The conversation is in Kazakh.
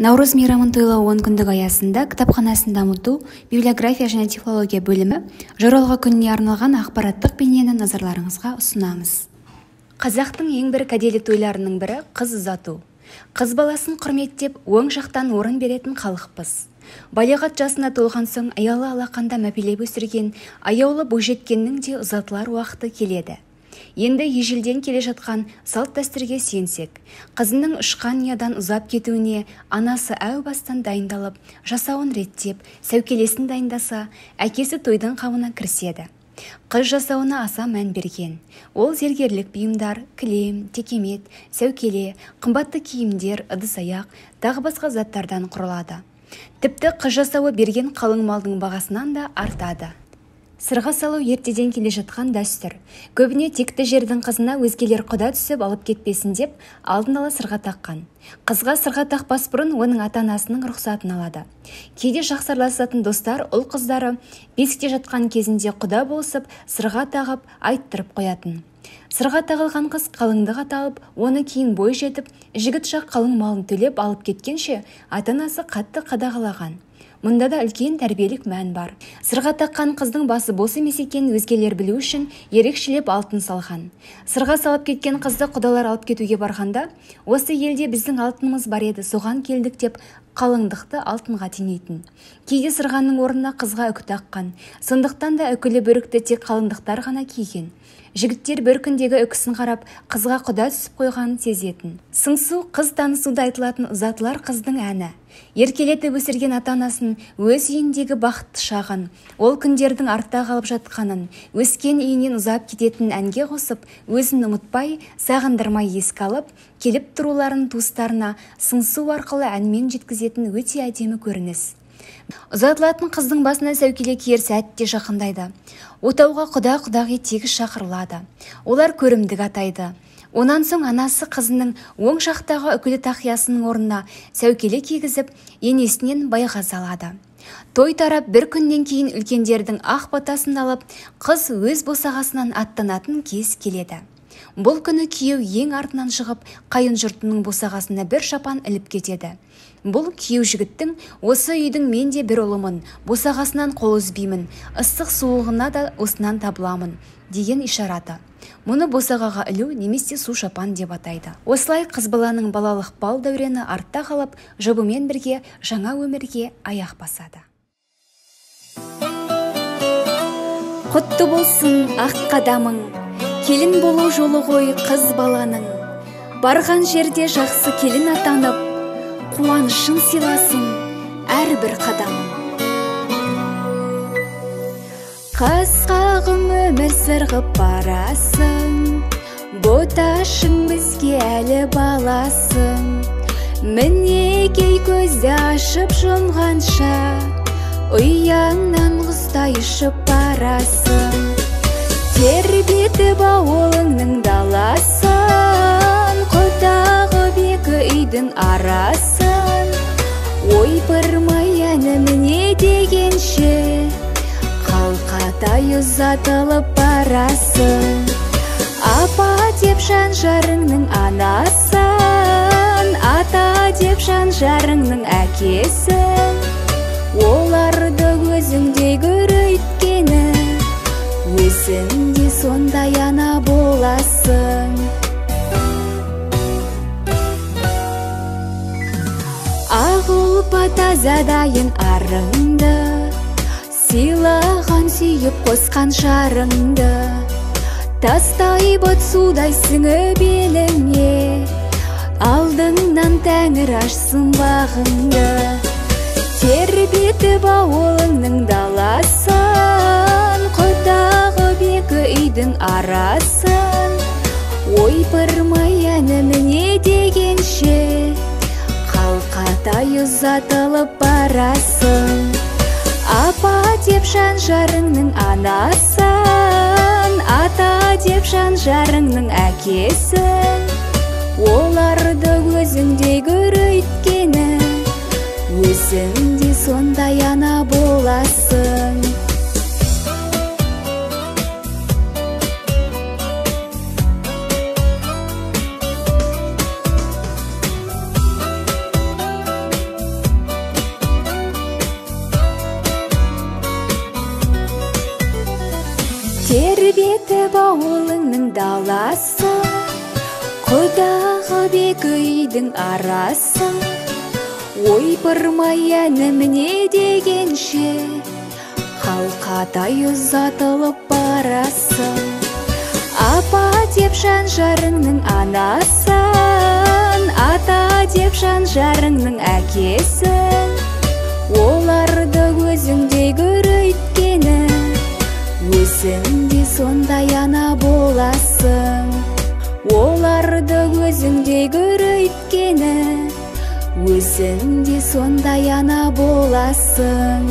Наурыз мейрамын тойлау 10 күндік аясында кітапханасын дамыту, библиография және тифлология бөлімі Жоралғы күніне арналған ақпараттық бейнені назарларыңызға ұсынамыз. Қазақтың ең бір кәделі тойларының бірі – қыз ұзату. Қыз баласын құрметтеп, оң жақтан орын беретін халықпыз. Балиғат жасына толған соң аялы алақанда мәпелеп өсірген аяулы бойжеткеннің де ұзатылар уақыты келеді. Енді ежелден келе жатқан салт-дәстүрге сүйенсек, қызының ұшқан ұядан ұзап кетуіне анасы әу бастан дайындалып, жасауын реттеп, сәукелесін дайындаса, әкесі тойдың қамына кіріседі. Қыз жасауына аса мән берген. Ол зергерлік бұйымдар, кілем, текемет, сәукеле, қымбатты киімдер, ыдыс-аяқ, тағы басқа заттардан құралады. Тіпті қыз жасауы берген қалың малдың бағасынан да артады. Сырға салу ертеден келе жатқан дәстүр. Көбіне текті жердің қызына өзгелер құда түсіп алып кетпесін деп алдын ала сырға таққан. Қызға сырға тақпас бұрын оның ата-анасының рұқсатын алады. Кейде жақсы араласатын достар ұл қыздары бесікте жатқан кезінде құда болысып, сырға тағып, айттырып қоятын. Сырға тағылған қыз қалыңдық аталып, оны кейін бой жетіп, жігіт жақ қалың малын төлеп алып кеткенше ата-анасы қатты қадағалаған. Мұнда да үлкен тәрбиелік мән бар. Сырға таққан қыздың басы бос емес екенін өзгелер білу үшін ерекшелеп алтын салған. Сырға салып кеткен қызды құдалар алып кетуге барғанда, осы елде біздің алтынымыз бар еді, соған келдік деп қалыңдықты алтынға теңейтін. Кейде сырғаның орнына қызға үкі таққан. Сондықтан да үкілі бөрікті тек қалыңдықтар ғана киген. Жігіттер бөркіндегі үкісін қарап, қызға құда түсіп қойғанын сезетін. Сыңсу – қыз танысуда айтылатын ұзатылар қыздың әні. Еркелетіп өсірген ата-анасын, өз үйіндегі бақытты шағын, ол күндердің артта қалып жатқанын, өскен үйінен ұзап кететінін әнге қосып, өзін ұмытпай, сағындырмай еске алып, келіп тұруларын туыстарына сыңсу арқылы әнмен жеткізетін өте әдемі көрініс. Ұзатылатын қыздың басына сәукеле киер сәт те жақындайды. Отауға құда-құдағи тегіс шақырылады. Олар көрімдік атайды. Онан соң анасы қызының оң жақтағы үкілі тақиясының орнына сәукеле кигізіп, енесінен байғазы алады. Той тарап, бір күннен кейін үлкендердің ақ батасын алып, қыз өз босағасынан аттанатын кез келеді. Бұл күні күйеу ең артынан шығып, қайын жұртының босағасына бір шапан іліп кетеді. Бұл күйеу жігіттің осы үйдің мен де бір ұлымын, босағасынан қол үзбеймін, ыстық суығына да осынан табыламын деген ишараты. Мұны босағаға ілу немесе су шапан деп атайды. Осылай қыз баланың балалық бал дәурені артта қалып, жұбымен бірге жаңа өмірге аяқ басады. Құтты болсын ақ қадамың, келін болу жолы ғой қыз баланың. Барған жерде жақсы келін атанып, қуанышын сыйласын әрбір қадамың. Қас қағым өмір сырғып барасың, боташың, бізге әлі баласың. Мінекей, көзді ашып жұмғанша ұяңнан құстай ұшып барасың. Тербетіп ауылыңның даласын, құда ғып екі үйдің арасын, ойпырмай, әні міне дегенше қалқатай ұзатылып барасың. Апа деп жан жарыңның анасын, ата деп жан жарыңның әкесін, оларды өзіңдей көр, өйткені өзің де сондай ана боласың. Ақ ұлпа тазадайын арыңды, сыйлаған, сүйіп қосқан жарыңды, тастай бот, судай сіңіп еліңе, алдыңнан тәңір ашсын бағыңды. Тербетіп ауылыңның даласын, құда ғып екі үйдің арасын, ойпырмай, әні міне дегенше қалқатай ұзатылып барасың. Апа деп жан жарыңның анасын, ата деп жан жарыңның әкесін, оларды өзіңдей көр, өйткені өзің де сондай ана боласың. Деп ауылыңның даласы, құдағы екі үйдің арасы. Ойпырмай әнім не дегенше, қалқадай ұзатылып барасың. Апа деп жан жарыңның анасын, ата деп жан жарыңның әкесін. Оларды өзіңдей көр, өйткені өзің де сондай ана боласың. Оларды өзіңдей көр, өйткені өзің де сондай ана боласың.